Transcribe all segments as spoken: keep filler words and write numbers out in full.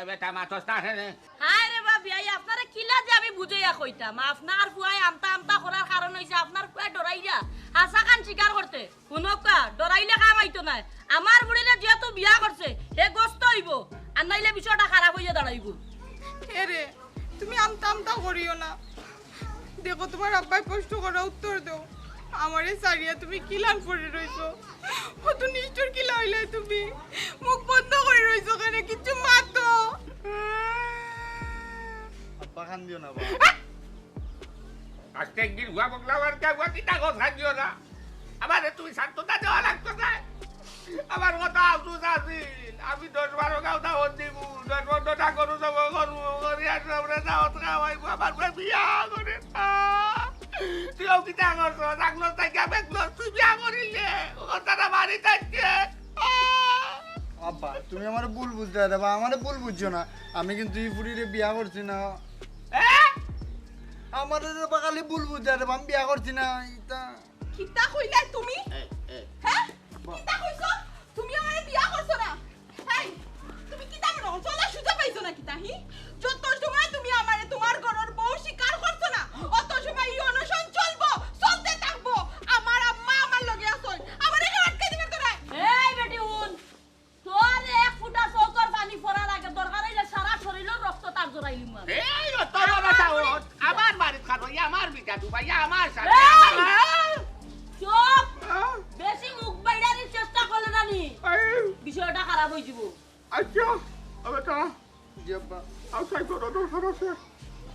এ বেটা, মাতস না কেনে? হায় রে বা বিয়াই, আপনারে কিলা যে আমি বুঝাইয়া কইতাম। আপনার ফুয়ায় আমতা আমতা করার কারণ অইছে আপনার ফুয়ায় ডরাইয়া হাছাখান স্বীকার করতে। হুনউক্কা, ডরাইলে কাম অইতো নায়। আমার ফুড়িরে যেহেতু বিয়া করছে, হে গস্ত অইবো, আর নাইলে বিষয়টা খারাপ অইয়া দাঁড়াইবো। এরে, তুমি আমতা আমতা করিও না। দেখো, তুমার আব্বায় প্রশ্ন করা উত্তর দেও। আমারে ছাড়িয়া তুমি কিলান পড়ি রইছো? অত নিষ্ঠুর কিলা অইলায় তুমি? মুখ বন্ধ করি রইছো কেনে? কিচ্ছু মাতো। আব্বা, কান্দিও না, বাবা। আজকে একদিন হুয়া বগলা মার্কা হুয়া কিতা কথা দিও না। আমারে তুমি সান্ত্বনা দেওয়া লাগতো না। আমার কথা আফসোস আছিল। আমি দশ বারো গাঁও দাওয়াত দিমু, দশ পনেরোটা গরু জব করমু, করি আর সবরে দাওয়াত খাওয়াইমু। আমার বউ বিয়া করে না। তুইও কিতা করছস? আগলো তাই গা বেগলো, তুই বিয়া করিলে। ও তারা বাড়ি থাকছে। আব্বা, তুমি আমারে ভুল বুঝতে দেবা, আমারে ভুল বুঝছো না। আমি কিন্তু ই ফুড়িরে বিয়া করছি না। এ? আমারে দেবা খালি ভুল বুঝতে দেবা, আমি বিয়া করছি না। ইতা কিতা কইলায় তুমি? এই, এই। হ্যাঁ? কিতা কইছো? তুমি আমারে বিয়া করছো না? এই, তুমি কিতা মনে করছো? অলা সুজা পাইছো না কিতা, হি? যত সময় তুমি আমারে তুমার ঘরর বউ স্বীকার করছো না, অত সময় ই অনশন চলবো, চলতে থাকবো। আমার আম্মা আমার লগে আছইন, আমারে কেউ আটকাই দিবার তো নাই। এই বেটি হুন, তোর এক ফুটা চউখর পানি পড়ার আগে দরকার অইলে সারা শরীলর রক্ত তার জড়াইলিমু আমি। এই, অত বড় সাহস! আমার বাড়িত খানো, ই আমার বিটা ডুবাইয়া আমার সাথে। এই! আমার চুপ! হ্যাঁ? বেশি মুখ বাইড়ানির চেষ্টা করলে না নি, এই! বিষয়টা খারাপ অইযিবো। আচ্ছা, আবে তা। জি আব্বা। আচ্ছা, এই করো, তো করো সে।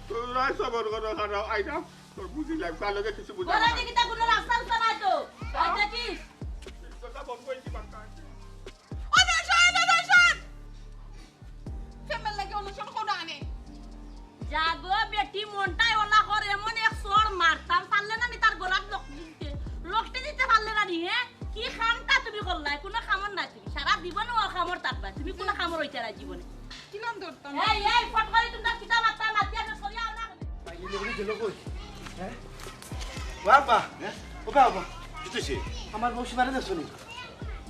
তোরা সবর করো, খারাপ, আইনা। তোর বুঝি লাগবে, আলোকে কিছু বুঝা ঘরে না। দেখি তা কোনো রাস্তা উস্তা নাই তো। আর দেখিস। কথা বন্ধ হয়েছে, বাক্কা। ও দর্শক, ও দর্শক! ফেমের লাগি অনুসরণ করো আনে। জাগো বেটি, মনটাই ওলা কর, এমন এক চড় মারতাম, পারলে না নি তার গলাত লকটি দিতে, লকটি দিতে পারলে না নি, হে? কি কামটা তুমি করলায়? কোনো কামর নাই তুমি, সারা জীবন ও কামর থাকবা, তুমি কোনো কামর অইতায় না জীবনে। কিলান ধরতাম? এই, এই, ফট করি তোমরা কিতা মারতা, মাতিয়া শেষ করিয়া আও না। ভাই, এই লোকটা গেল কই? হ্যাঁ? ও আব্বা, হ্যাঁ? ও বাবা। কি হইছে? আমার বউ সীমারে দেখছো নি?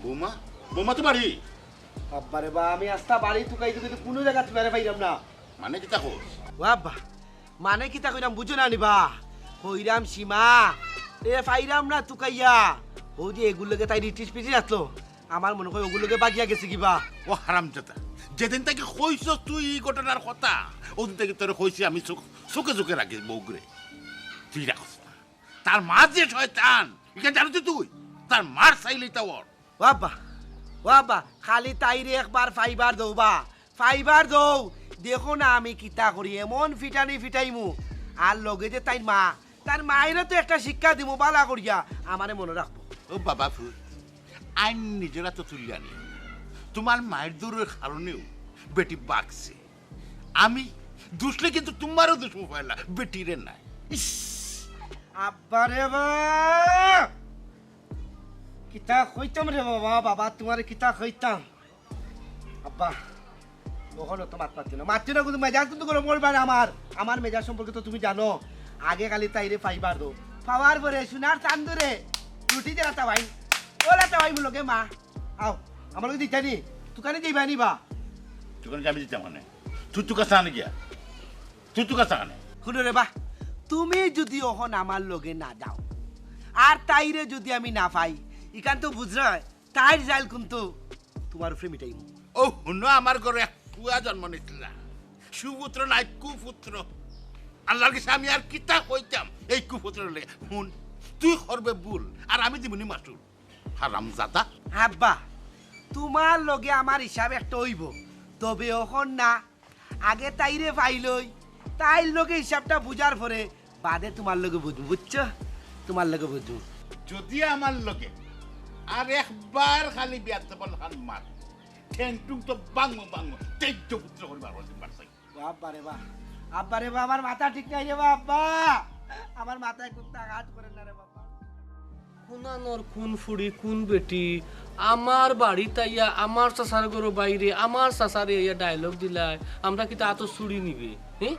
বৌমা? বৌমা তো বাড়ি? আব্বারে বা, আমি আস্তা বাড়ি তুকাই তুকাই তো কোনো জাগাত তুকাইরাম না। মানে কিতা কস? ও আব্বা, মানে কিতা কইরাম বুঝো না নি বা? কইরাম সীমা, এ পাইরাম না তুকাইয়া। ও যে এগুর লগে তাই রিটিস পিটিস আছলো, আমার মনে কয় ওগুর লগে বাগিয়া গেছে কিবা। ও হারামজাদা, যেদিন থাকি কইছস তুই ই ঘটনার কথা, ওদিন থাকি তোরে কইছি আমি চোখ-, চোখে চোখে রাখিস বউগুরে। তুই রাখস না। তার মা যে শয়তান, ইখান জানো তো তুই? তার মার চাইলেই তা ওর। ও আব্বা, ও আব্বা, খালি তাইরে একবার পাইবার দেও বা, পাইবার দেও। দেখো না আমি কিতা করি, এমন ফিটানি ফিটাইমু। আর লগে যে তাইর মা, তার মায়েরও তো একটা শিক্ষা দিমু বালা করিয়া, আমারে মনো রাখবো। ও বাবা ফুল, আইন নিজর আতো তুলিয়া নিও। তুমার মাইর দৌড়র কারণেউ বেটি বাগছে। আমি দুষলে কিন্তু তুমারও দুষমু পয়লা, বেটিরে নায়। ইস! আব্বারে বা! কিতা কইতাম রে বাবা, বাবা তুমারে কিতা কইতাম? আব্বা, অখনো তো মাত মাতিও না, মাতিও না, কিন্তু মেজাজ কিন্তু গরম করবা না আমার। আমার মেজাজ সম্পর্কে তো তুমি জানো, আগে খালি তাইরে পাইবার দেও, পাওয়ার পরে সোনার চান্দরে রুটি দিয়া লাতা ভাই, ও লাতা ভাই, মুর লগে মা, আও, আমার লগে দিতা নি, তুকানে দিবা নি বা? তুকানে আমি দিতাম মানে? তুই তুকাছ না গিয়া? তুই তুকাছ না কেনে? হুনো রে বা, তুমি যুদি অখন আমার লগে না যাও, আর তাইরে যুদি আমি না পাই, ইখান তো বুঝরায়, তাইর জাইল কিন্তু তুমার উপরে মিটাইমু। ও হুনো, আমার ঘরো এক ফুয়া জন্ম নিছিলা, সুপুত্র নাই কুপুত্র। আল্লার গেছে আমি আর কিতা কইতাম এই কুপুত্রর লগে? হুন, তুই করবে ভুল, আর আমি দিমুনি মাসুল। হারামজাদা। আব্বা, তুমার লগে আমার হিসাব একটা অইবো, তবে অখন না, আগে তাইরে পাইলই, তাইর লগে হিসাবটা বুঝার পরে বাদে তুমার লগে বুঝমু, বুঝছো? তুমার লগে বুঝমু। যুদি আমার লগে আর একবার খালি বেয়াদবর লাখান মাত, ঠেং টুং তো ভাঙমু, ভাঙমু, তেজ্য পুত্র করিবার অধিকার চাই। ও আব্বা রে বা, আব্বা রে বা, আমার মাথা ঠিক নাই রে বা, আব্বা। আমার মাথায় কুন্তা কাজ করে না রে বাবা। কুনানোর কুন ফুড়ি, কুন বেটি, আমার বাড়িত আইয়া, আমার চাচার ঘরো বাইরে, আমার চাচারে আইয়া dialogue দিলায়, আমরা কিতা আতো চুড়ি নিবে? হে?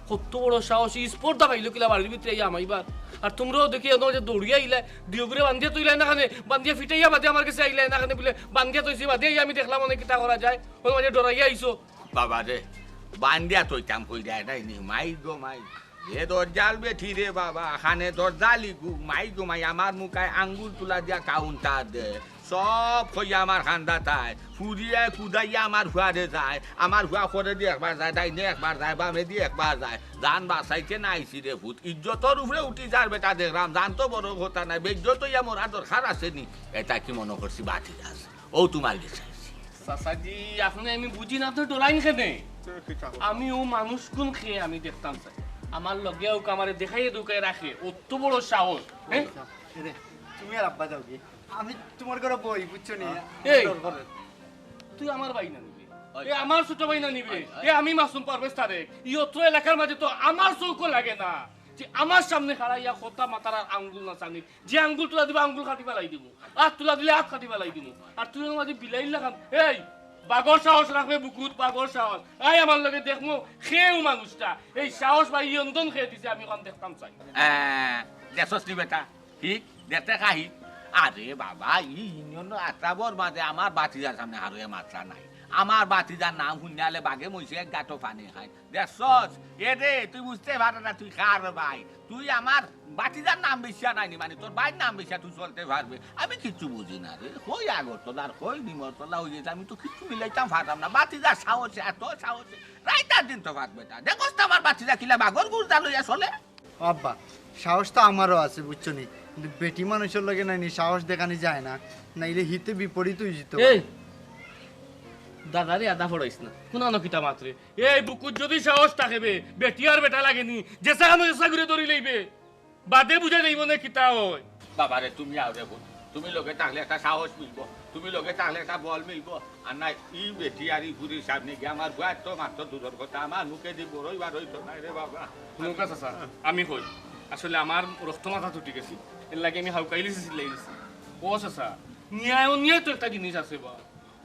কত বড় সাহস, ই স্পর্ধা পাইলো কিলা বাড়ির ভিতরে আইয়া হামাইবার? আর তুমরাও দেখি এত যে দৌড়িয়া আইলায়, দুইওগুরে বান্ধিয়া থইলায় না কেনে, বান্ধিয়া ফিটাইয়া বাদে আমার গেছে আইলায় না কেনে, বুলে বান্ধিয়া থইছি বাদে আইয়া আমি দেখলাম অনে কিতা করা যায়, অনে মাঝে ডরাইয়া আইছো। বাবা রে, বান্দিয়া তৈতাম কই দেয় নাই নি, মাই গো মাই। এ দরজাল বেটি রে বাবা, খানে দরজালি গু, মাই গো মাই, আমার মুখায় আঙ্গুল তুলা দিয়া কাউন্টার দে। সব কইয়া আমার খান্দা তাই, ফুরিয়া কুদাইয়া আমার ফুয়ারে যায়, আমার ফুয়া করেদি একবার যায়, ডাইনে একবার যায়, বামেদি একবার যায়। জান বাঁচাইতে না আইছি রে ফুত, ইজ্জতর উপরে উঠি যার বেটা দেখরাম, জান তো বড় কথা নাই, বেইজ্জত অইয়া মরা দরকার আছে নি? এটা কি মনো করছি বাতি আছে? ও তোমার গেছে আইছি। চাচাজি, আপনে আমি বুঝি না তো ডরাইন কেনে? আমি ও মানুষ কোন খেয়ে আমি দেখতাম চাই। আমার লগে ওকে আমারে দেখাইয়ে দুকায় রাখে, অত বড় সাহস, হ্যাঁ? এরে, তুমি আর আব্বা যাও গিয়া। আমি তোমার ঘরে বই, বুঝছো নি? এই, ডর করে। তুই আমার ভাই না নিবে? এ আমার ছোট ভাই না নিবে? এ আমি মাসুম পারভেজ তারেক। ই অত্র এলাকার মাঝে তো আমার চউখও লাগে না যে আমার সামনে খাড়াইয়া কথা মাতার আর আঙ্গুল না চানি। যে আঙ্গুল তুলা দিবা, আঙ্গুল কাটি ফালাই দিমু। আত তুলা দিলে আত কাটি ফালাই দিমু। আর তুই আমার মাঝে বিলাইর লাখান, এই, বাঘর সাহস রাখবে বুকুত, বাঘর সাহস। আয় আমার লগে দেখমু, খেয়েও মানুষটা। এই সাহস বা ইয়ন্দন খেয়ে দিছে, আমি ওখান দেখতাম চাই। আহ, দেখছস নি বেটা? ঠিক, দেখতে খাই। আরে বাবা, ই ইউনিয়ন আত্রাবর মাঝে আমার বাতিজার সামনে হারুয়ে মাতরা নাই। আমার বাতিজার নাম হুনিয়ালে বাঘে মইছে এক গাটো পানি খায়। দেখছস? এ রে, তুই বুঝতে পারে না, তুই কার ভাই? তুই আমার বাতিজার নাম বেশিয়া নাইনি, মানে তোর ভাইর নাম বেশিয়া তুই চলতে পারবে? আমি কিচ্ছু বুঝি না রে। কই আগরতলা আর কই নিমরতলা হয়ে গেছে, আমি তো কিচ্ছু মিলাইতাম পারতাম না। বাতিজার সাহসে, এত সাহসে, রাইতার দিন তো পারবে না। দেখোস তো আমার বাতিজা কিলা বাঘর গুর্দা লইয়া চলে। ও আব্বা, সাহস তো আমারও আছে, বুঝছো নি? কিন্তু বেটি মানুষের লগে নাইনি সাহস দেখানি যায় না, নাইলে হিতে বিপরীত হয়ে যেত। এই, দাদারে আদা ফড়াইস না, কোন আনো কিতা মাতরে। এই বুকুত যদি সাহস থাকে বে, বেটি আর বেটা লাগেনি, যেসা খানো যেসা করে ধরি লইবে, বাদে বুঝা যাইব না কিতা হয়। বাবারে, তুমি আও রে বোন, তুমি লগে থাকলে একটা সাহস মিলবো, তুমি লগে থাকলে একটা বল মিলবো। আর না, ই বেটি আর ই বুড়ির সামনে গিয়া আমার বুয়ার তো মাত্র দূরর কথা, আমার মুখে দি বড়ই বার হইতো না রে বাবা। নৌকা চাচা, আমি কই, আসলে আমার রক্ত মাথা উঠি গেছি, এর লাগে আমি হাউকাইলিছি, চিল্লাইলিছি। ও চাচা, ন্যায় অন্যায় তো একটা জিনিস আছে বা।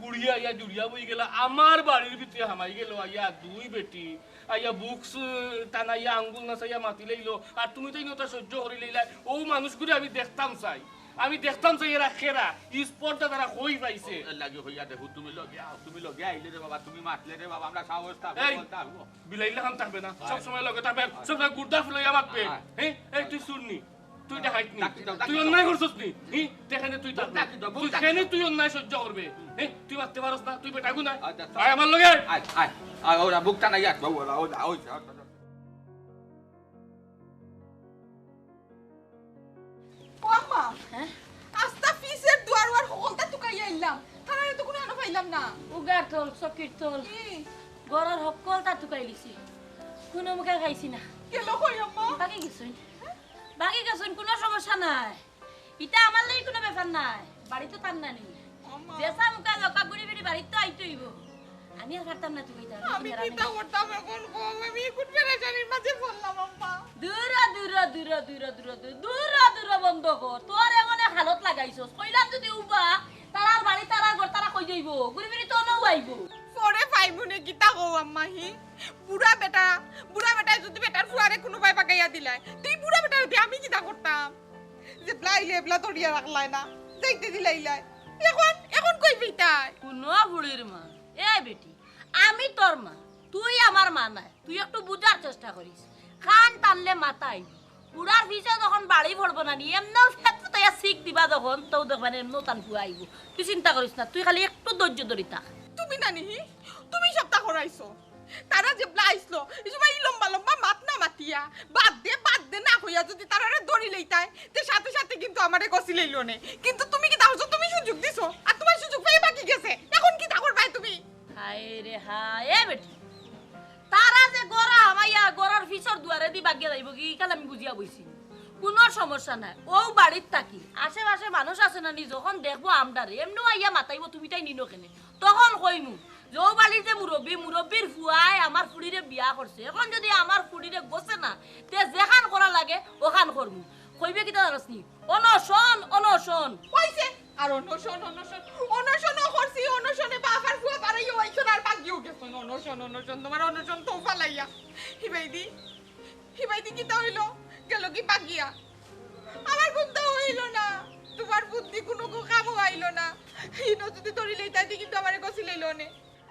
উড়িয়া আইয়া জুড়িয়া বই গেলা, আমার বাড়ির ভিতরে হামাই গেল আইয়া দুই বেটি, আইয়া বুক সু-, টানাইয়া আঙ্গুল নাচাইয়া মাতি লইল, আর তুমি তো ইনতা সহ্য করি লইলা। ও মানুষগুলি আমি দেখতাম চাই, আমি দেখতাম চাই এরা খেরা, ই স্পর্ধা তারা কই পাইছে। এর লাগি হইয়া দেখো, তুমি লগে আও, তুমি লগে আইলে রে বাবা, তুমি মাতলে রে বাবা, আমরা সাহস থাকবো, এই, বল থাকবো। বিলাইর লাখান থাকবে না, সব সময় লগে থাকবে, সব সময় গুর্দা ফুলাইয়া মাতবে। হ্যাঁ, এই তুই শুননি, তুই ডাকাইত নি? ডাকি দাও, ডাকি তুই দাও। অন্যায় করছস নি? হি? যেখানে তুই থাকবি। ডাকি দাও, তুই ডাকি কেনে দাও। তুই অন্যায় সহ্য করবে? হি? তুই মারতে পারস না, তুই বেটাগু না। আচ্ছা, আয় আমার লগে। আয়, আয়, আয়, ওরা বুকটা নাই, আয়, বাবু, ওরা, ওরা, ওই, ওরা। ও আম্মা, হ্যাঁ? আস্তা ফিসের দুয়ার ওয়ার হকলতা তুকাইয়া আইলাম। তারারে তো কোনো আনো পাইলাম না। উগার তল, চকির তল। কি? ঘরর হকলতা তুকাইলিছি। কোনো মুখে খাইছি না। গেল কই আম্মা? বাকি গেছইন। বাকি গেছইন, কোনো সমস্যা নাই। ইটা আমার লাগি কোনো ব্যাপার নাই, বাড়ি তো তার নানি। আম্মা। যেসা মুখা লোকা ঘুরি ফিরি বাড়িত তো আইতে হইব। আমি আর পারতাম না তুমি, আমি কিতা করতাম এখন কও? আমি কোন পেরেশানির মাঝে পড়লাম আম্মা। দূর, দূর, দূর, দূর, দূর, দূর, দূর, দূর, দূর বন্ধ কর। তোর এমন এক হালত লাগাইছস, কইলাম যদি উবা, তারার বাড়ি, তারার ঘর, তারা কই যাইব? ঘুরি ফিরি তো নউ আইব। পরে পাইমুনে কিতা কও আম্মা হি? বুড়া বেটা, বুড়া বেটায় যদি বেটার ফুয়ারে কোনো ভাই বাগাইয়া দিলায়, তুই বুড়া বেটার দিয়া আমি কিতা করতাম? যে ব্লাইলে এবলা ধরিয়া রাখলায় না, যাইতে দিলাইলায়। এখন, এখন কই পিতায়? কুনো বুড়ির মা, এ বেটি, আমি তোর মা, তুই আমার মা নায়, তুই একটু বুঝার চেষ্টা করিস। কান টানলে মাথা আইব। বুড়ার পিছে যখন বাড়ি পড়বো না নি, এমনেও ফেট ফুটাইয়া শিক দিবা যখন, তো দেখবেন এমনেও তান ফুয়া আইব। তুই চিন্তা করিস না, তুই খালি একটু ধৈর্য ধরি থাক। তুমি নানি হি, তুমি সবটা করাইছো। তারা যে ব্লাইছলো, এই সময় ই লম্বা লম্বা মাত না মাতিয়া, বাদ দে, বাদ দে না কইয়া যদি তারারে ধরি লইতায়, তে সাথে সাথে কিন্তু আমারে গছি লইলো নে। কিন্তু তুমি কিতা করছো? তুমি সুযোগ দিছো, আর তোমার সুযোগ পেয়ে বাকি গেছে। এখন কিতা করবায় তুমি? হায় রে হায়, এ বেটি, তারা যে গড়া হামাইয়া গড়ার পিছর দুয়ারে দি বাগিয়া যাইব কি, ইখান আমি বুঝিয়া বইছি। কোনো সমস্যা নাই, ও বাড়িত থাকি, আশেপাশে মানুষ আছে না নি, যখন দেখবো আমরারে, এমনেও আইয়া মাতাইব, তুমি তাই নিনো কেনে? তখন কইমু, যে ও বাড়ির যে মুরব্বি, মুরব্বির ফুয়ায় আমার ফুড়িরে বিয়া করছে। এখন যদি আমার ফুড়িরে গছে না, তে যেখান করা লাগে, ওখান করমু। কইবে কিতা জানোস নি? অনশন, অনশন। কইছে, আর অনশন, অনশন, অনশনও করছি, অনশনে বাফ আর ফুয়া বাড়াইও আইছন আর বাগিও গেছন। অনশন, অনশন, তোমার অনশন তো ফালাইয়া। হিবাইদি, হিবাইদি কিতা হইল? গেল কি বাগিয়া? আমার বুদ্ধি হইল না, তোমার বুদ্ধি কোনো কামও আইল না। ইনো যদি ধরিলে তাই কিন্তু আমারে গছি লইল নে।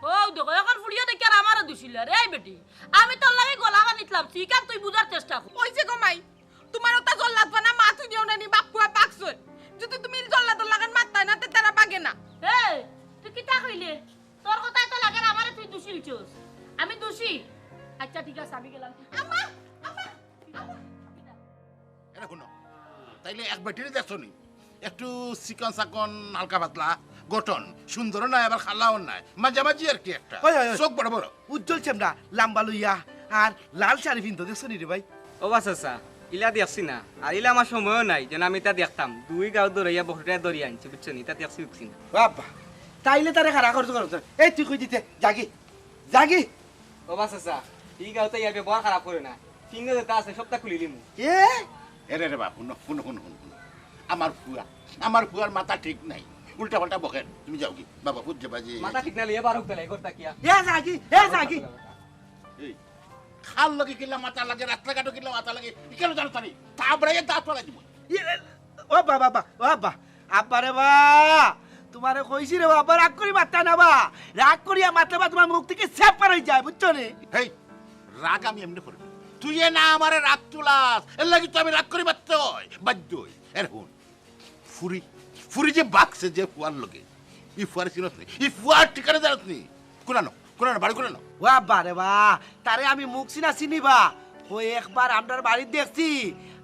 ও দেখো, এখন ফুড়িয়ে দেখি আর আমারে দুষিলে। আরে এই বেটি, আমি তোর লাগি গলা খান নিতলাম, ঠিক আছে, তুই বুঝার চেষ্টা কর। ওই যে গো মাই, তোমার ওটা জল্লাদ বানা মা তুই নিও না নি, বাপ পুয়া পাকছই। যদি তুমি জল্লাদর লাগান মারতায় না, তে তারা বাগে না। এই, তুই কিতা কইলে? তোর কথায় তো লাগে না আমারে তুই দুষিলছস। আমি দুষি? আচ্ছা, ঠিক আছে, আমি গেলাম। আম্মা, আম্মা, আম্মা। এরে হুনো, তাইলে এক বেটিরে দেখছো নি? একটু চিকন চাকন, হালকা পাতলা গঠন, সুন্দরও নায়, আবার কালাও নায়, মাঝামাঝি আর কি একটা। ওই, ওই, ওই। চোখ বড় বড়। উজ্জ্বল চেমড়া, লাম্বা লইয়া, আর লাল শাড়ি পিনতো, দেখছো নি রে ভাই? ও বা চাচা, ইলা দেখছি না, আর ইলা আমার সময়ও নাই যেন আমি ইতা দেখতাম। দুই গাঁও দৌড়াইয়া বকরিটা ধরিয়া আনছি, বুঝছো নি? ইতা দেখছি, দেখছি না। বাবা, তাইলে তারে খাড়া করতে করতে, এই তুই কই দিতে, যাগি, যাগি। ও বা চাচা, ই গাঁওতে ইয়ার ব্যবহার খারাপ করে না। ফিঙ্গা যেটা আছে, সবটা খুলি দিমু। এ? এরে রে বাপ, হুনো, হুনো, হুনো, হুনো, হুনো। আমার ফুয়া, আমার ফুয়ার মাথা ঠিক নাই। উল্টা পাল্টা বকের। তুমি যাওগি। বাবা, ফুট যাবা যে। মাথা ঠিক না লইয়া বার হোক তাহলে, এই ঘর থাকিয়া। এ যাগি, এ যাগি। এই, খাল লগে কিলা মাথা লাগে, রাস্তাঘাটও কিলা মাথা লাগে, ই কেন জানো তানি? থাবড়াইয়া দাঁত ফালাই দিমু। এ, ও বাবা, বাবা, ও আব্বা, আব্বা রে বা, তোমারে কইছি রে বা, আব্বা রাগ করি মাততা না বা, রাগ করিয়া মাতলে বা তোমার মুখ থাকি সেপ বার অই যায়, বুঝছো নি? হেই, রাগ আমি এমনে করি। তুই এ না আমারে রাগ তুলাস, এর লাগি তো আমি রাগ করি মাততে অয়, বাধ্য অই। এরে হুন, ফুরি, ফুরি যে বাগছে যে ফুয়ার লগে, ই ফুয়ার চিনস নি, ই ফুয়ার ঠিকানা জানস নি? কুনানো, কুনানো, বাড়ি কুনানো? ও আব্বা রে বা, তারে আমি মুখ চিনা চিনি বা, ও একবার আমরার বাড়িত দেখছি,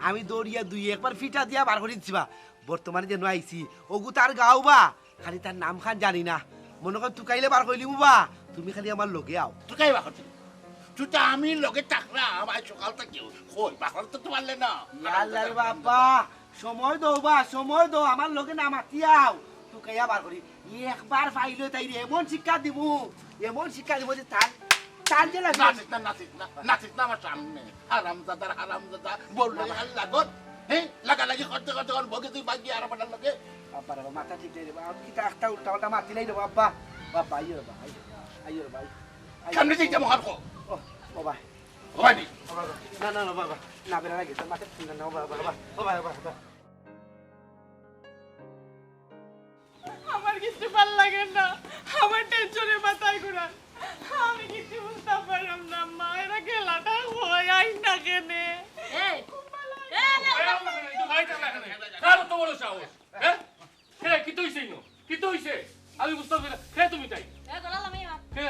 আমি দৌড়িয়া দুই একবার ফিটা দিয়া বার করি দিছি বা। বর্তমানে যেন আইছি, ওগু তার গাঁও বা, খালি তার নাম খান জানি না। মনো কর তুকাইলে বার কইলিমু বা, তুমি খালি আমার লগে আও। তুকাই বা করতে? তুই তো আমি লগে থাকলাম, আজ সকাল থাকি। কই, বার করতে তো পারলে না। ইয়া আল্লাহ রে বাবা, সময় দেও বা, সময় দেও, আমার লগে না মাতি আও। তুকাইয়া বার করি। ই একবার পাইলে তাইরে এমন শিক্ষা দিমু, এমন শিক্ষা দিমু যে তার, তার যে লাগবে। নাচিস না, নাচিস না, নাচিস না আমার সামনে। হারামজাদার হারামজাদা, বউর লগে খালি লাগত। হ্যাঁ, লাগালাগি করতে করতে ওর বউকে তুই বাগিয়ে আর আমার লগে। আব্বা রে, মাথা ঠিক নাই রে বা, আমি কিতা একটা উল্টা পাল্টা মাতি নাই রে বা, আব্বা। বাবা, আইও রে বা, আইও, আইও রে বা, আইও। সামনে যাইতে মহার কো। ও, ও ভাই। ও ভাই নি। ও বাবা। না, না, না, বাবা। না, বেড়া লাগে, তোর মাথা ঠিক না, না, ও বাবা, বাবা। ও ভাই, ও ভাই, ও ভাই। আমার কিচ্ছু ভালা লাগে না, আমার টেনশনে মাথায় ঘুরায়। আমি কিচ্ছু বুঝতাম পারলাম না, মা, এরা খেলাটা হয়, আইন না কেনে? এই, এই, না, এই, না। এই, এই, এই, এই, এই, কার অত বড় সাহস? হ্যাঁ? কে, কিতা অইছে ইনো? কিতা অইছে? আমি বুঝতাম পারি না। কে তুমি তাই? এ, গলা লাগাই মাত। কে?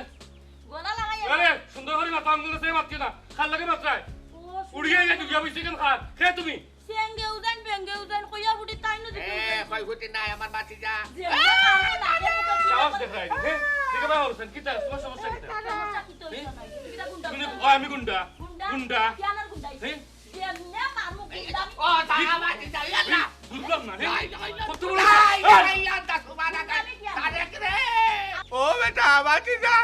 গলা লাগাই মাত। আরে, সুন্দর করি মাত, আঙ্গুল আছে, মাত কি না? কার লগে মাতরায়? ও, উড়িয়া ইয়া দুগিয়া বইছে কেন খার? কে তুমি? সেঙ্গে উজান, বেঙ্গে উজান, কইয়া ফুটি তাই নু এ, দিতে উজান। কই ফুটি নাই, আমার মাতি যা। যে এ, আমার লাগে না, সাহস দেখায় নি, হ্যাঁ? দেখে ভাই, হোসেন, কিতা? তোমার সমস্যা কিতা? সমস্যা কিতা অইছে না? কিতা গুন্ডা তুমি গুন্ডা? ও, আমি গুন্ডা? গুন্ডা? গুন্ডা? কি আমার গুন্ডা? হ্যাঁ? যেমনে মারমু গুন্ডা আমি। ও, তারা মাতি যা, ইয়াল্লা। বুঝলাম না, হ্যাঁ? নাই, নাই, নাই। কত বড় নাই, সাহস? নাই, ইয়াল্লা, সুবহানাল্লাহ। তারেক রে। ও বেটা, মাতি যা।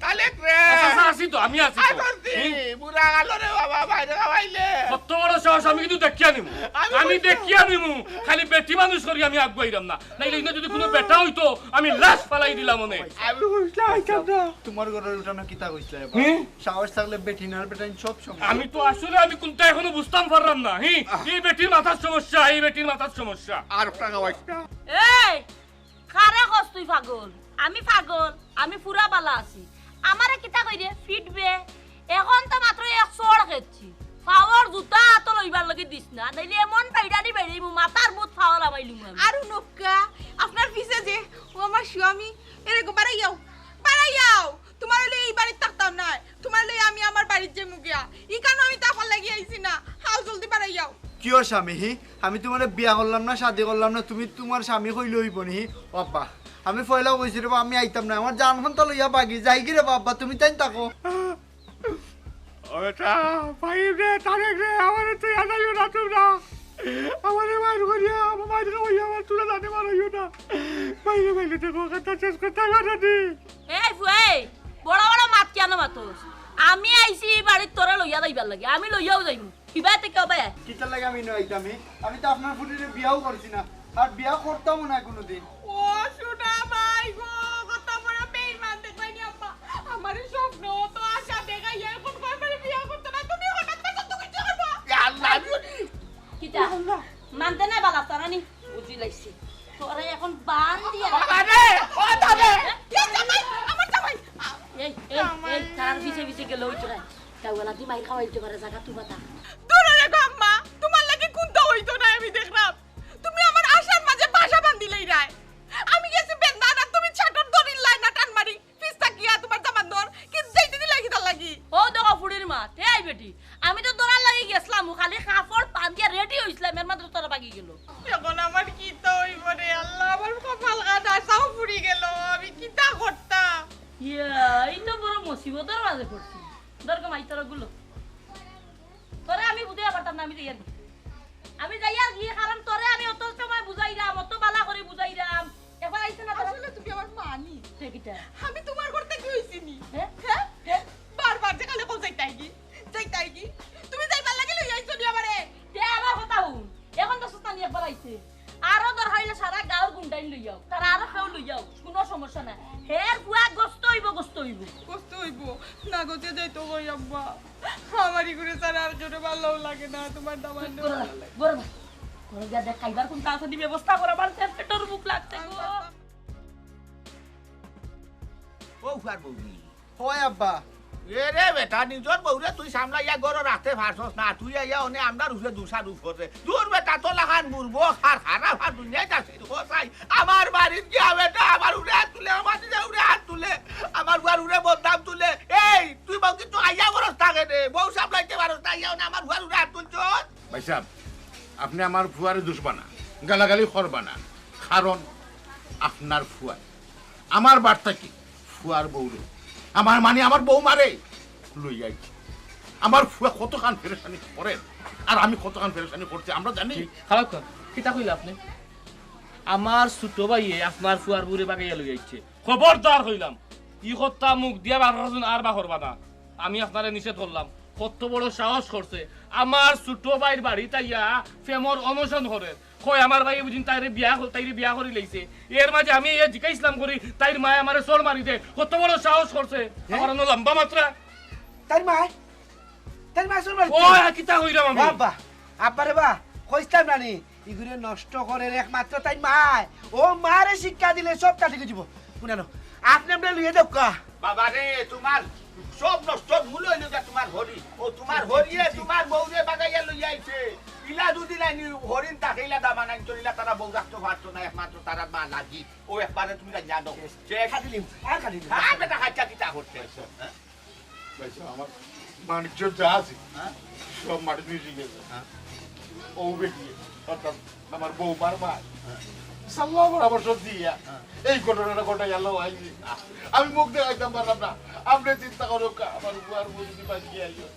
তালেক রে। আচ্ছা, আচ্ছা, আছি তো, আমি আছি তো। আয় বন্দি, হুম? বুড়া গেল রে বাবা, বাইরে খাওয়াইলে। কত বড় সাহস, আমি কিন্তু দেখিয়া নিমু। আমি আমি বুঝলাম। দেখিয়া নিমু। খালি বেটি মানুষ করি আমি আগুয়াইরাম না। নাইলে ইনো যদি কোনো বেটা অইতো, আমি লাশ ফালাই দিলাম অনে। আমি বুঝলাম, আইতাম না। তোমার ঘরের উঠানো কিতা কইছলা এবার? হুম? সাহস থাকলে বেটি নার বেটাইন সব সময়। আমি তো আসলে আমি কোনটা এখনো বুঝতাম পারলাম না। হি? আহ। এই বেটির মাথার সমস্যা, এই বেটির মাথার সমস্যা। আর একটা খাওয়াইস না। এই! কারে কস তুই পাগল? আমি পাগল? আমি পুরা বালা আছি। আমারে কিতা কইরে? ফিটবে? এখন তো মাত্র এক চড় খেয়েছি। পাওর জুতা তো লইবার লাগি দিস না, নাইলে এমন বাইডানি বাইড়াইমু, মাথার বুত পাওর আমাইলুম আমি। আর উনক্কা, আপনার পিছে যে, ও আমার স্বামী, এরে গো, বাড়াইয়াও, বাড়াইয়াও। তোমার লই এই বাড়িত থাকতাম নায়, তোমার লই আমি আমার বাড়িত যাইমু গিয়া। ইখানো আমি থাকবার লাগি আইছি না, হাও জলদি বাড়াইয়াও। কিয় স্বামী, হি? আমি তোমারে বিয়া করলাম না, শাদি করলাম না, তুমি তোমার স্বামী কইলে অইবো নি? ও আব্বা, আমি পয়লাউ কইছি রে বা, আমি আইতাম না, আমার জান খান্তা লইয়া বাগি যাইগি রে বা আব্বা, তুমি তাইন থাকো। ও বেটা, ভাই রে, তারেক রে, আমারে তুই আনাইও না তোমরা। আমারে মার করিয়া, আমার মার করিয়া, আমার তোরা জানে মারাইও না। ভাই রে, ভাই রে, দেখো, কথা শেষ কথা কাটানি। এই ফুয়া, এই, বড় বড় মাত কেন মাতস? আমি আইছি এই বাড়িত তোরে লইয়া যাইবার লাগি, আমি লইয়াও যাইমু। কিবা তে কেউ বাই? কিতার লাগি আমি নয় আইতাম, হি? আমি তো আপনার ফুরিরে বিয়াও করছি না, আর বিয়া করতামও না কোনোদিন। ও সোনা ভাই গো, কত বড় বেঈমান দেখলায়নি আব্বা। আমারে স্বপ্ন তো আশা দেখাইয়া এখন কয় আমারে বিয়া করতে না, তুমি হঠাৎ করে তো কিছু করবা। ইয়া আল্লাহ, আমি কিতা? মানতে না বালা তারানি? বুঝি লাইছি। তোরে এখন বান দিয়া বাবা রে, ও দাদা। ইয়া জামাই, আমার জামাই। লইতো না। তাই ওলা দি মাইর খাওয়াইতে পারে জাগা তুবা তা। দূরে রেখো আম্মা, তুমার লাগি কুন্তা অইতো না আমি দেখলাম। তুমি আমার আশার মাঝে বাসা বান্ধিলাইরায়। আমি গেছি বেন্দান আর তুমি ছাটর দড়ির লাইনা টান মারি। ফিস থাকিয়া তুমার জামান্দর কি যাইতে দিলাই কিতার লাগি? ও দেখো ফুড়ির মা, তে আই বেটি। আমি তো দৌড়ার লাগি গেছলাম, ও খালি কাপড় বান্ধিয়া রেডি অইছলাম, এর মাঝে তোরা বাগি গেল। এখন আমার কিতা অইবো রে আল্লাহ, আমার কপাল খান আশাও ফুরি গেল, আমি কিতা করতাম? ইয়া, এই তো বড় মুসিবতর মাঝে পড়ছি। দরকার মাই তোরা গুলো। তোরে আমি বুঝাইয়া পারতাম না, আমি যাইয়ার গি। আমি যাইয়ার গি, কারণ তোরে আমি অত সময় বুঝাইরাম, অত বালা করি বুঝাইরাম। একবার আইছে না তোরা? আসলে তুমি আমার মা নি। তে কিতা? আমি তুমার করতে কি অইছি নি? হ্যাঁ? হ্যাঁ? হ্যাঁ? বারবার যে খালি কও যাইতাই গি, যাইতাই গি। তুমি যাইবার লাগি লই আইছো নি আমারে? তে আমার কথা হুন। এখন তো সুস্তানি একবার আইছে। আরো দরকার অইলে সারা গাঁওর গুন্ডাইন লইয়াও, তারা আরো কেউ লইয়াও, কুনু সমস্যা নাই। হের ফুয়া গস্ত অইবো, গস্ত অইবো। কষ্ট অইবো। না গো, যে যাইতো কই আব্বা। আমার ইগুরে ছাড়া আর কেউরে ভালাও লাগে না, তুমার দামান চুপ করো, ভালা লাগে। গরম। ঘরে গিয়া দেখ, খাইবার কুন্তা আছে নি ব্যবস্থা কর, আমার পেট পেটর ভুক লাগছে গো। ও ফুয়ার বউজি। হয় আব্বা। এ রে বেটা, নিজর বউরে তুই সামলাইয়া ঘরো রাখতে পারছস না, তুই আইয়া অনে আমরার উপরে দুষারোপ কররে। দূর বেটা, তোর লাখান মুরব্বক আর খারাপ আর দুনিয়াত আছে, ও চাই। আমার বাড়িত গিয়া বেটা, আমার উপরে হাত তুলে, আমার নিজর উপরে হাত তুলে, আমার ফুয়ার উপরে বদনাম তুলে। এই, তুই বউ কিন্তু আইয়া বরস থাকে রে, বউ সামলাইতে পারস না, আইয়া অনে আমার ফুয়ার উপরে হাত তুলছস। ভাইসাব, আপনে আমার ফুয়ারে দুষবা না, গালাগালি করবা না, কারণ আপনার ফুয়া আমার বাড়ি থাকি ফুয়ার বউরে, আমার মানে আমার বউ মারে লই আইছে। আমার ফুয়া কতখান পেরেশানি করের, আর আমি কতখান পেরেশানি করছি আমরা জানি। খারাপ কর, কিতা কইলা আপনে? আমার ছোট ভাইয়ে আপনার ফুয়ার বউরে বাগাইয়া লই আইছে। খবরদার কইলাম, ই কথা মুখ দিয়া বার করছইন আর বার করবা না। আমি আপনারে নিষেধ করলাম। কত বড় সাহস করছে, আমার ছোট ভাইর বাড়িত আইয়া প্রেমর অনশন করের। কয় আমার ভাইয়ে বুঝিন তাইরে বিয়া কর-, তাইরে বিয়া করি লাইছে। এর মাঝে আমি ইয়া জিকাইছলাম করি, তাইর মায় আমারে চড় মারি দে। কত বড় সাহস করছে, হ্যাঁ? আমার অনো লম্বা মাতরা। তাইর মায়? তাইর মায় চড় মারি ও, দে? কিতা কইরাম আমি? ও আব্বা, আব্বা রে বা, কইছলাম না নি? ইগুরে নষ্ট করের একমাত্র তাইর মায়। ও মারে শিক্ষা দিলে সবতা ঠিক অইযিবো। হুনো না, আপনে আমরারে লইয়া যাউক্কা। বাবা রে, তুমার সব নষ্টর মূল অইলো গিয়া তুমার হরি। ও তুমার হরিয়ে তুমার বউরে বাগাইয়া লইয়া আইছে। ইলা যুদি নাইনি হরিণ থাকে, ইলা দামান আনতো, ইলা তারা বউ রাখতো পারতো না, একমাত্র তারার মা লাগি। ও একবারে তুমি জানিয়া দাও। খাটিলিম, আর খাটিলিম। আর বেটা খাইছা কিতা করছে? হ্যাঁ? ভাইসাব, আমার বাণিজ্য যা আছে, হ্যাঁ? সব মাটি নিচে গেছে। হ্যাঁ। ও বেটি, অর্থাৎ আমার বউ মার মা, হ্যাঁ। সাল্লাহ বরাবর সব দিয়া, হ্যাঁ। এই ঘটনাটা ঘটাই গেল। আমি মুখ দেখাইতাম পারলাম না। আপনে চিন্তা করো, আমার বউ আর বউ যদি বাঁচিয়া আইও,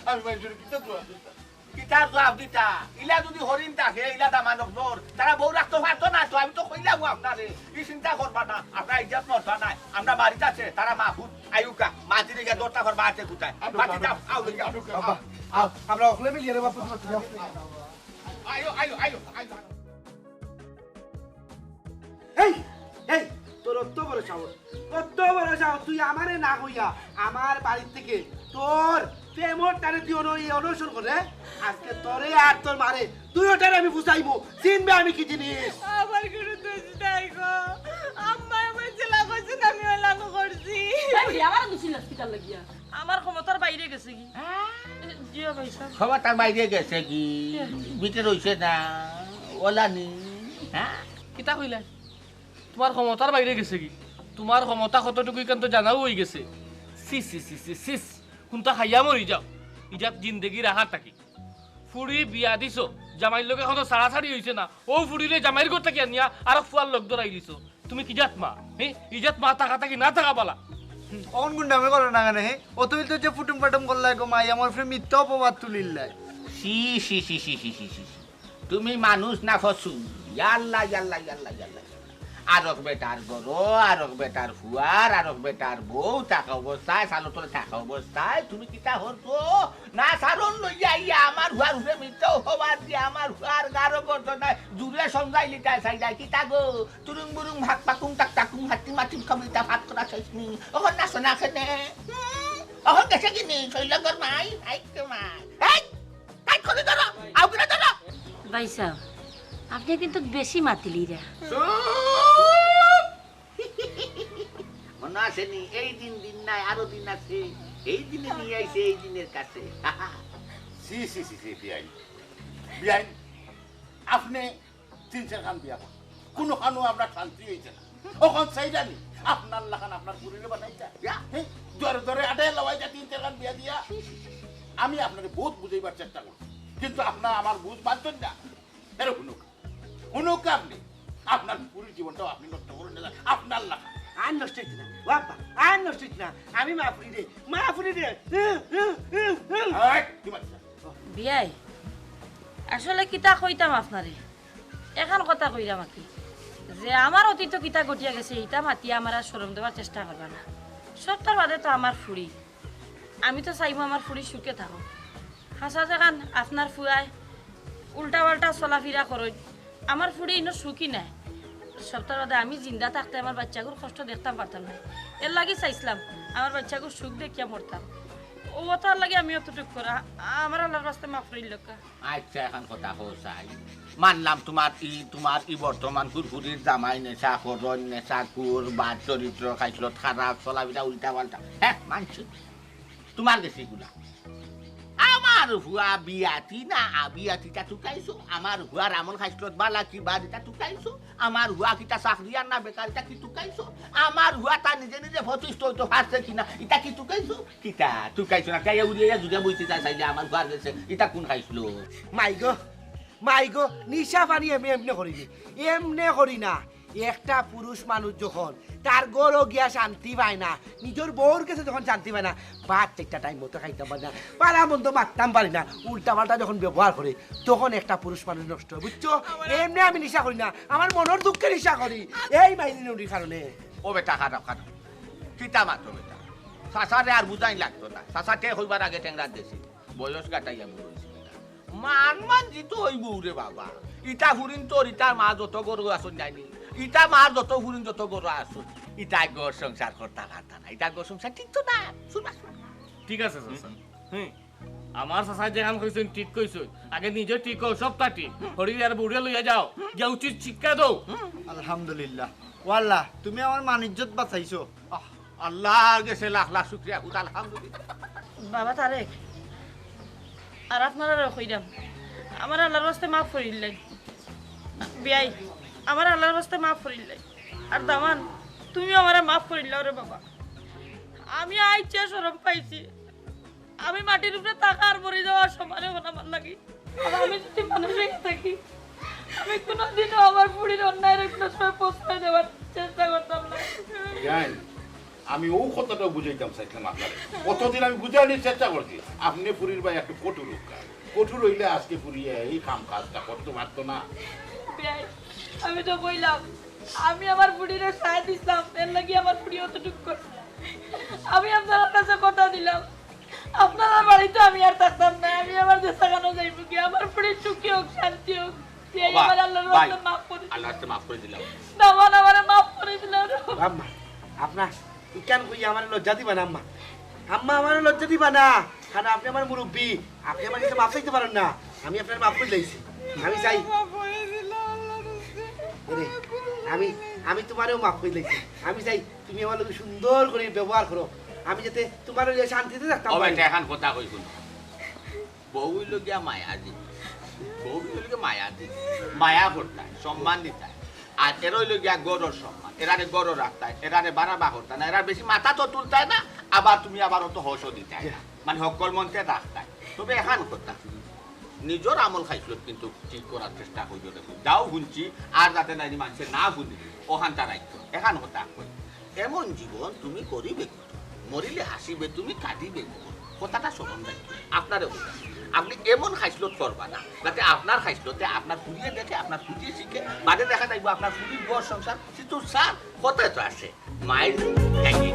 আমি মানুষের কিতা জবাব দিতাম? কিতার জবাব দিতা? ইলা যুদি হরিণ থাকে, ইলা দামানক ধর, তারা বউ রাখতো পারতো না তো, আমি তো কইলাম আপনারে, ই চিন্তা করবা না, আপনার ইজ্জত নষ্ট নাই, আমরা বাড়িত আছে, তারা মাহফুজ, আইউক্কা, মাঝিরে গিয়া দরটা করবা আছে কোথায়? আনুকা, বাকি যাও, আও লইয়া। আনুকা। বাবা, আও, আমরা অকলে মিলিয়া রে বাবা, প্রতিবাদ করি, আও। আইও, আইও, আইও, আইও। এই, এই, তোর অত বড় সাহস, অত বড় সাহস, তুই আমারে না কইয়া আমার বাড়ি থেকে তোর প্রেমর টানে তুই অন-, এই অনশন করে? আজকে তোরে আর তোর মারে দুইওটারে আমি বুঝাইমু, চিনবে আমি কি জিনিস। আমার কোনো দোষ নাই গো, আম্মা আমার জেলা করছেন, আমি ওলানো করছি। এই বুড়ি, আমার দুষি লাগছে কার লাগিয়া? আমার ক্ষমতার বাইরে গেছে কি? জি ভাইসাব। ক্ষমতার বাইরে গেছে কি? ভিতরে রইছে না, ওলানি, হ্যাঁ? কিতা কইলা? তুমার ক্ষমতার বাইরে গেছে কি? তুমার ক্ষমতা কতটুকু ইখান তো জানাও অইগেছে। সিস, সিস, সিস, সিস, সিস। কুন্তা খাইয়া মরি যাও। ইজাত জিন্দেগির আহার থাকি। ফুড়ি বিয়া দিছো, জামাইর লগে এখনো ছাড়াছাড়ি অইছে না। অউ ফুড়িরে জামাইর ঘর থাকি আনিয়া আরক ফুয়ার লগ ধরাইলিছো। তুমি কি জাত মা? হে? ই জাত মা থাকা থাকি না থাকা বালা। অখন গুন্ডামি করো না কেনে, হে? অত তো যে ফুটুম ফাটুম করলাই গো মাই, আমার উপরে মিথ্যা অপবাদ তুলিলাই। ছি, ছি, ছি। তুমি মানুষ না পশু? ইয়াল্লা, ইয়াল্লা, ইয়াল্লা, ইয়াল্লা। আরক বেটার ঘরো, আরক বেটার ফুয়ার, আরক বেটার বউ থাকা অবস্থায়, চালর তলে থাকা অবস্থায়, তুমি কিতা করছো? না সারন লইয়া আইয়া আমার ফুয়ার উপরে মিথ্যা অপবাদ দিয়া আমার ফুয়ার গারো করছো না, জুরে সমঝাইলিতায় চাইরায় কিতা গো? তুরুং বুরুং ভাক পাকুং টাক টাকুং হাতি মাতির কবিতা পাঠ করা শেষ নি। অখন নাচো না কেনে? হুম? অখন গেছে কি নি? শৈলগর মাই, আই তো মাই। এই! কাট করে ধরো, আউগরে ধরো। ভাইসাব, আপনে কিন্তু বেশি মাতিলিরা। চুপ! মনো আছে নি? এই দিন দিন নাই, আরো দিন আছে। এই দিনে নিয়া আইছে এই দিনের কাছে। ছি, ছি, ছি, ছি, বিয়াইন। বিয়াইন, আপনে তিন চাইরখান বিয়া করছইন। কুনুখানো আপনার শান্তি অইছে না। অখন চাইরা নি, আপনার লাখান আপনার ফুরিরে বানাইতা। ইয়া। হে, দরে দরে আডে লাওয়াইতা তিন চাইরখান বিয়া দিয়া। আমি আপনারে বউত বুঝাইবার চেষ্টা করছি। কিন্তু আপনা আমার বুঝ মানছইন না। এরে হুনুক। হুনুক আপনে। আপনার ফুরির জীবনটাও আপনে নষ্ট করইন না, আপনার লাখান। আর নষ্ট অইতো না। ও আব্বা, আর নষ্ট অইতো না। আমি মা ফুরিরে, মা ফুরিরে। এই, কি মাতছ? বিয়াই, আসলে কিতা কইতাম আপনারে? এখান কথা কইরাম আর কি, যে আমার অতীত কিতা ঘটিয়া গেছে, ইতা মাতিয়া আমার আর শরম দেবার চেষ্টা করবা না। সবটার বাদে তো আমার ফুরি, আমি তো চাইমু আমার ফুরি সুখে থাকো। হাছা যেখান আপনার ফুয়ায় উল্টা পাল্টা চলাফিরা করইন, আমার ফুরি ইনো সুখী নায়। সবটার বাদে আমি জিন্দা থাকতে আমার বাচ্চাগুর কষ্ট দেখতাম পারতাম না, এর লাগি চাইছলাম আমার বাচ্চাগুর সুখ দেখিয়া মরতাম। ও তার লাগি আমি অতটুক করা, আমার আল্লার ওয়াস্তে মাফ করিল কা। আচ্ছা, এখান কথা কও চাই। মানলাম তুমার ই, তুমার ই বর্তমান ফুরফুরির জামাই নেশা করইন, নেশা কুর, বাদ চরিত্র, খাইছলত খারাপ, চলাফিরা উল্টা পাল্টা। হ্যাঁ, মানছি। তুমার গেছে ইগুলা। আমার ফুয়া বিয়াতি না আবিয়াতি ইতা তুকাইছো, আমার ফুয়ার আমল খাইছলত বালা কি বাদ ইতা তুকাইছো, আমার ফুয়া কিতা চাকরিয়ান না বেকার ইতা কি তুকাইছো, আমার ফুয়া তা নিজে নিজে প্রতিষ্ঠিত অইতো পারছে কিনা ইতা কি তুকাইছো? কিতা তুকাইছো না? তাই উড়িয়া যুগে বইতে যায় চাইলে আমার ফুয়ার গেছে, ইতা কুন খাইছলত? মাই গো, মাই গো, নিশা পানি এমনে এমনে করি নি, এমনে করি না। একটা পুরুষ মানুষ যখন তার ঘরো গিয়া শান্তি পায় না, নিজর বউর গেছে যখন শান্তি পায় না, ভাত একটা টাইম মতো খাইতাম পারি না, ভালা মন্দ মাততাম পারি না, উল্টা পাল্টা যখন ব্যবহার করে, তখন একটা পুরুষ মানুষ নষ্ট অয়, বুঝছো? এমনে আমি নিশা করি না, আমার মনর দুঃখে নিশা করি, এই মাইরি নুরির কারণে। ও বেটা, খারাপ, খারাপ। কিতা মাতো বেটা? চাচারে আর বুঝাইন লাগতো না। চাচা তে কইবার আগে টেংরা দেশি। বয়স গাটাইয়া বুড়ো অইছে বেটা। মান মান জিতো অইবো রে বাবা। ইতা ফুরিন্তর, ইতার মা যত গরু আছইন নাইনি। ইতা মার যত ফুরিন যত গরু আছইন। ইতা ঘর সংসার করতা পারতা না। ইতা ঘর সংসার টিকতো না। শুনবা, শুনবা। ঠিক আছে, চাচা। হুম। আমার চাচায় যেখান কইছইন, ঠিক কইছইন। আগে নিজে ঠিক অও, সবটা ঠিক। হরি আর বুড়ে লইয়া যাও। গিয়া উচিত শিক্ষা দেও। আলহামদুলিল্লাহ। ও আল্লাহ, তুমি আমার মান ইজ্জত বাঁচাইছো। আহ, আল্লার গেছে লাখ লাখ শুকরিয়া, হুদা আলহামদুলিল্লাহ। বাবা তারেক, আর আপনারারে কইরাম, আমার আল্লার ওয়াস্তে মাফ করিলাই। বিয়াই, আমার আল্লার ওয়াস্তে মাফ করিলাই। আর দামান, তুমিও আমারে মাফ করিলাও রে বাবা। আমি আইজ যে শরম পাইছি, আমি মাটির উপরে থাকা আর মরি যাওয়ার সমানে অখন আমার লাগি। আর আমি যদি মানুষ অইয়া থাকি, আমি কোনোদিনও আমার ফুরির অন্যায়রে কোনো সময় প্রশ্রয় দেওয়ার চেষ্টা করতাম না। জান, আমি অউ কথাটাউ বুঝাইতাম চাইছিলাম আপনারে। অতদিন আমি বুঝানির চেষ্টা করছি, আপনে ফুরির বায় একটু কঠোর অউক্কা। কঠোর অইলে আজকে ফুরিয়ে এই কাম কাজটা করতো পারতো না। বিয়াই, আমি তো কইলাম, আমি আমার ফুরিরে সায় দিছলাম, এর লাগি আমার ফুরি অতটুক করছে। আমি আপনারার কাছে কথা দিলাম, আপনারার বাড়িত আমি আর থাকতাম না, আমি আমার দেশাখানো যাইমু গি, আমার ফুরি সুখী অউক, শান্তি অউক, এই ওবা, আমার আল্লার ভাই, ওয়াস্তে মাফ করি দিলাম। আল্লার ওয়াস্তে মাফ করি দিলাম। দামান, আমারে মাফ করি দিলাম। আম্মা, আপনা ইখান কইয়া আমারে লজ্জা দিবা না আম্মা। আম্মা, আমারে লজ্জা দিবা না। কারণ আপনে আমার মুরব্বি, আপনে আমার কাছে মাফ চাইতা পারইন না। আমি আপনারে মাফ করি দিলাইছি। আমি চাই, মাফ করি দিলাম, আল্লার ওয়াস্তে। এরে, আমি, আমি তুমারেও মাফ করি দিলাইছি। আমি চাই তুমি আমার লগে সুন্দর করি ব্যবহার করো, আমি যাতে তুমার লগে শান্তিতে থাকতাম পারি। এখান কথা কই হুনো। বউ অইলো গিয়া মায়া জিনিস, বউ অইলো গিয়া মায়া জিনিস, মায়া করতায়, সম্মান দিতায়। আর এরা অইলো গিয়া ঘরর সম্মান, এরারে ঘরো রাখতায়, এরারে বাড়াবা করতায় না, এরার বেশি মাথা তো তুলতায় না, আবার তুমি আবার অত হশও দিতায় না, মানে হক্কল মন্তে রাখতায়। তবে এখান কথা, নিজর আমল খাইছলত কিন্তু ঠিক করার চেষ্টা করিও দেখো। যাও হুনছি, আর যাতে নাইনি মানষে না হুনে, অখানতা রাখিও। এখান কথা কই, এমন জীবন তুমি করিবে কত? মরিলে হাসিবে তুমি, কাঁদিবে কত? কথাটা স্মরণ রাখিও। আপনারে কইতাম, আপনে এমন খাইছলত করবা না, যাতে আপনার খাইছলতে আপনার ফুরিয়ে দেখে, আপনার ফুরিয়ে শিখে, বাদে দেখা যাইবো আপনার ফুরির ঘর সংসার সিতুর সার। কথায় তো আছে, মাইর খাইয়ে